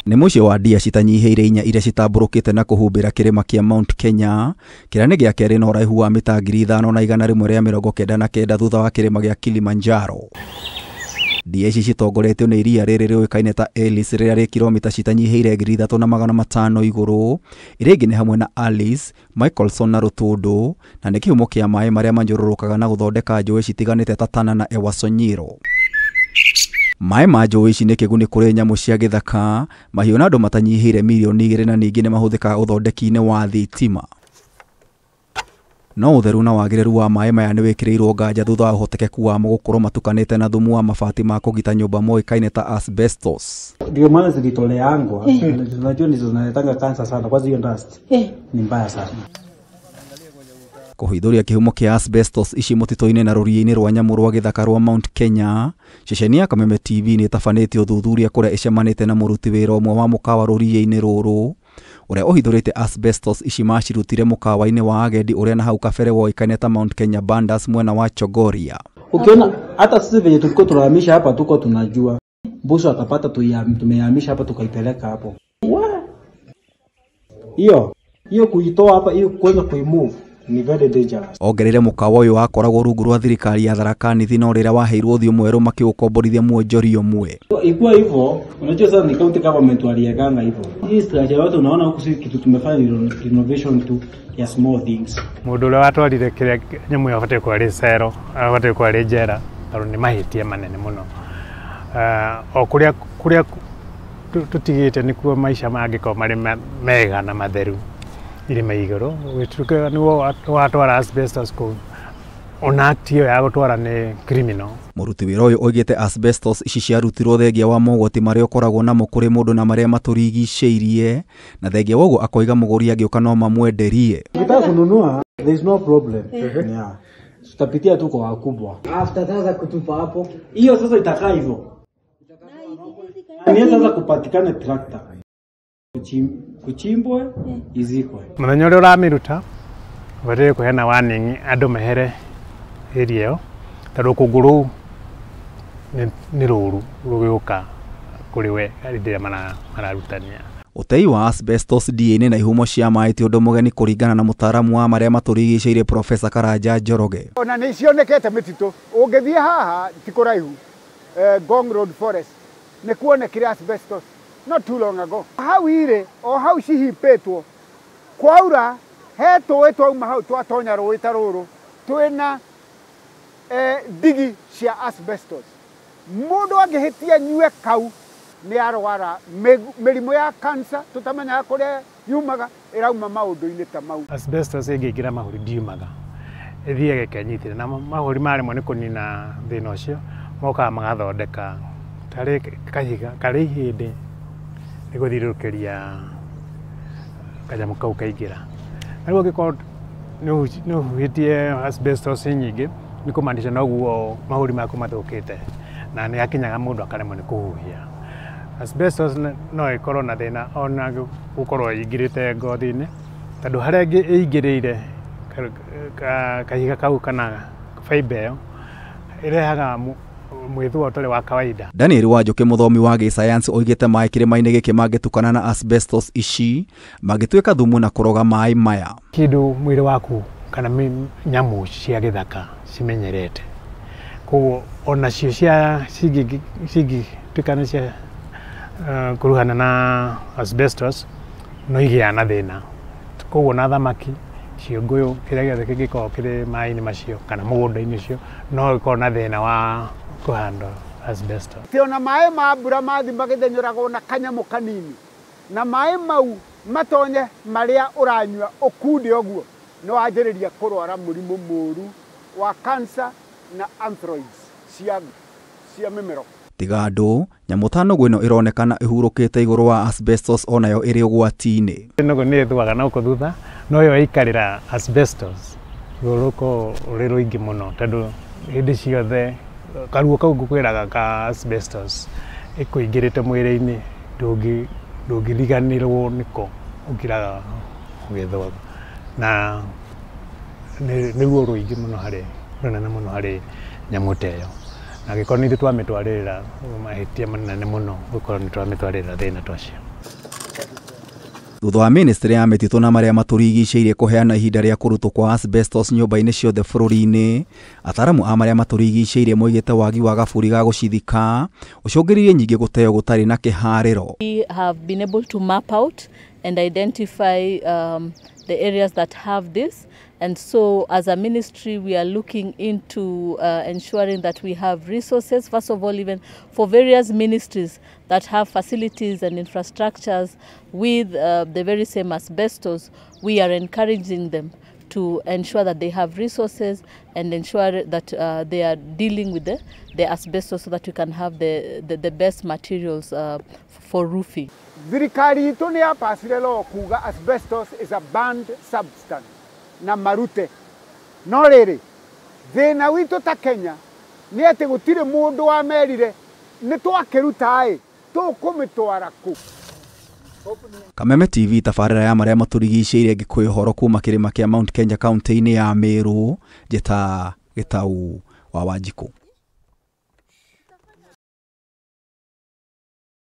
Nĩ mũciĩ wa ndia citanyihĩire 4 iria citambũrũkĩte na kũhumbĩra kĩrĩma kĩa Mount Kenya kĩrĩa nĩ gĩa kerĩ na ũraihu wa mita 5199 thutha wa kĩrĩma gĩa Kilimanjaro. Ndia ici citongoretio nĩ iria rĩrĩ rĩũĩkaine ta Ellis rĩrĩa rĩ kilomita citanyihĩire 3500 igũrũ. Iria ingĩ nĩ hamwe na Alice, Michelson na Rũtũndũ, na nĩ kĩhumo kĩa maĩ marĩa manyũrũrũkaga na gũthondeka njũĩ citiganĩte ta Tana na Ewasonyiro. Maĩ ma njũĩ ici nĩ kĩguni kũrĩ nyamũ cia gĩthaka, mahiũ na andũ matanyihĩire mirioni 2 na ningĩ nĩ mahũthĩkaga ũthondeki-inĩ wa thitima. No ũtheru na wagĩrĩru wa maĩ maya nĩ wĩkĩrĩirwo nganja thutha wa ũhotekeku wamo gũkorwo matukanĩte na thumu wa mabati ma kũgita nyũmba moĩkaine ta asbestos. Ndio maana zilitoleangwa, unajua ndizo zinaletanga kansa sana, kwanza hiyo dust ni mbaya sana. Kũhithũria kĩhumo kĩa asbestos ici mũtitũ-inĩ na rũriĩ-inĩ rwa nyamũ rwa gĩthaka rwa Mount Kenya, ceceni ya Kameme TV nĩ ĩtabanĩtie ũthuthuria kũrĩa ĩcemanĩte na mũruti wĩra ũmwe wa mũkawa rũriĩ-inĩ rũrũ ũrĩa ũhithũrĩte asbestos ici macirutire mũkawa-inĩ wa agendi ũrĩa na hau kabere woĩkaine ta Mount Kenya Bandas mwena wa Chogoria. Ukiona hata sisi venye tulikuwa tunahamisha hapa tuko tunajua mbuso atapata tumehamisha hapa tukaipeleka hapo. Hiyo hiyo kuitoa hapa, hiyo kwanza kuimove ni very dangerous. Ongereire mũkawa ũyũ wakoragwo rungu rwa thirikari ya Tharaka Nithi no rĩrĩa waheirwo ũthiũ mwerũ makĩũkomborithia mwonjoria ũmwe. Ikuwa hivyo, unajua sasa ni county government walieganga hivyo. Hii structure yote unaona huku si kitu tumefanya ni renovation tu ya small things. Mũndũ ũrĩa watwarire kĩrĩa nyamũ ĩyo abatiĩ gũkorwo arĩ cero, abatiĩ gũkorwo arĩ njera tondũ nĩ mahĩtia manene mũno. O kũrĩa kũrĩa tũtigĩte nĩkuo maica mangĩkorwo marĩ mega na matheru. Irĩma igũrũ gũtuĩka nĩguo watwara asbestos kũu, ona act ĩyo ya gũtwara nĩ criminal. Mũruti wĩra ũyũ oigĩte asbestos ici ciarutirwo thengia wa mogwati marĩa ũkoragwo namo kũrĩ mũndũ na marĩa matũrigicĩirie, na thengia wa ũguo akoiga mũgũri angĩũka no mamwenderie. Ukitaka kununua there is no problem. Yeah. Tutapitia tu kwa wakubwa. After sasa kutupa hapo, hiyo sasa itakaa hivyo. Ni sasa kupatikane tractor. Kuchimbwe izikwe. Mũthenya ũrĩa ũramĩruta ũbataire kũheana warning andũ mehere area ĩyo tondũ rũkũngũ rũu nĩ rũru rũgĩũka kũrĩ we hĩndĩ ĩrĩa mararutania. Ũtei wa asbestos ndia-inĩ na ihumo cia maĩ ti ũndũ mũgeni kũringana na mũtaaramu wa marĩa matũrigicĩirie Profesa Karanja Njoroge. Ona nĩ cionekete mĩtitũ, ũngĩthiĩ haha ti kũraihu, Ngong Road Forest nĩ kuonekire asbestos not too long ago. Hau irĩ o hau cihipĩtwo kwaura he tũĩ twauma hau twatonya rũĩ ta rũrũ twĩna ndigi cia asbestos. Mũndũ angĩhĩtia nyue kau nĩ arwara mĩrimũ ya cancer tũtamenyaga kũrĩa yumaga, ĩrauma maũndũ-inĩ ta mau. Asbestos ĩngĩingĩra mahũri ndiumaga, ĩthiaga ĩkenyitĩra na mahũri maremwo nĩ kũnina thĩna ũcio mokaga magathondeka tarĩ kahiga karĩ ihĩndĩ nĩgũthiũrũrũkĩria kanyamũ kau kaingĩra. Na rĩu ũngĩkorwo nĩ ũhuhĩtie asbestos nyingĩ nĩ kũmaanisha noguo mahũri maku mathũkĩte na nĩ hakinyaga mũndũ akaremwo nĩ kũhuhia. Asbestos no ĩkorwo na thĩna ona gũkorwo ĩingĩrĩte ngothi-inĩ tondũ harĩa ĩingĩrĩire kahiga kau kana fiber ĩyo ĩrehaga mwĩthũa ũtarĩ wa kawaida. Daniel Wanjũkĩ mũthomi wa gĩsayansi oigĩte maĩ kĩrĩma-inĩ gĩkĩ mangĩtukana na asbestos ici mangĩtuĩka thumu na kũroga maĩ maya. Kĩndũ mwĩrĩ waku kana nyamũ cia gĩthaka cimenyerete, koguo onacio cia cingĩtuĩka nĩ cia kũruhana na asbestos no igĩaga na thĩna. Koguo na thamaki, ciũngũyũ, kĩrĩa gĩothe kĩngĩkorwo kĩrĩ maĩ-inĩ macio kana mũgũnda-inĩ ũcio no gĩkorwo na thĩna wa kũhandwo asbestos. Ti ona maĩ ma mbura mathi magĩthenyũragwo na kanyamũ kanini na maĩ mau matonye marĩa ũranyua ũkunde ũguo nĩ wanjĩrĩria kũrwara mũrimũ mũru wa cancer na anthroids cia mĩmero. Tiga andũ, nyamũ ta nũgũ ĩno ĩronekana ĩhurũkĩte igũrũ wa asbestos onayo ĩrĩ ũgwati-inĩ. Nũgũ nĩ ĩthuaga na gũkũ thutha, no yo ĩikarĩra asbestos ruo rũkoragwo rũrĩ rũingĩ mũno tondũ hĩndĩ ciothe karuo kau ngũkwĩraga ka asbestos ĩkũingĩrĩte mwĩrĩ-inĩ ndũngĩriganĩrwo nĩko ũkiraga ũgĩthũaga na nĩ ruo rũingĩ mũno harĩ rũnene mũno harĩ nyamũ ta ĩyo. Na angĩkorwo nĩ ithuĩ twamĩtwarĩrĩra mahĩtia manene mũno gũkorwo nĩ twamĩtwarĩrĩra thĩna ta ũcio. Thutha wa ministry ya mĩtitũ na marĩa matũrigicĩirie kũheana ihinda rĩa kũrutwo kwa asbestos nyũmba-inĩ ciothe bũrũri-inĩ, ataramu a marĩa matũrigicĩirie moigĩte wagi wa gaburi ga gũcithika ũcũngĩrĩirie nyingĩ gũteo gũtarĩ na kĩharĩro. We have been able to map out and identify the areas that have this. And so as a ministry, we are looking into ensuring that we have resources, first of all, even for various ministries that have facilities and infrastructures with the very same asbestos. We are encouraging them to ensure that they have resources and ensure that they are dealing with the asbestos so that we can have the best materials for roofing. Thirikari itũ nĩ yapacire law kuga asbestos is a banned substance na marute. No rĩrĩ, thĩna witũ ta Kenya nĩ atĩ gũtirĩ mũndũ wamerire nĩ twakĩruta ĩ tũkũmĩtwara kũ. Kameme TV tabarĩra ya marĩa matũrigicĩirie ngĩkũhe ũhoro kuma kĩrĩma kĩa Mount Kenya kaunti-inĩ ya Meru, njĩta Gĩtau wa Wanjikũ.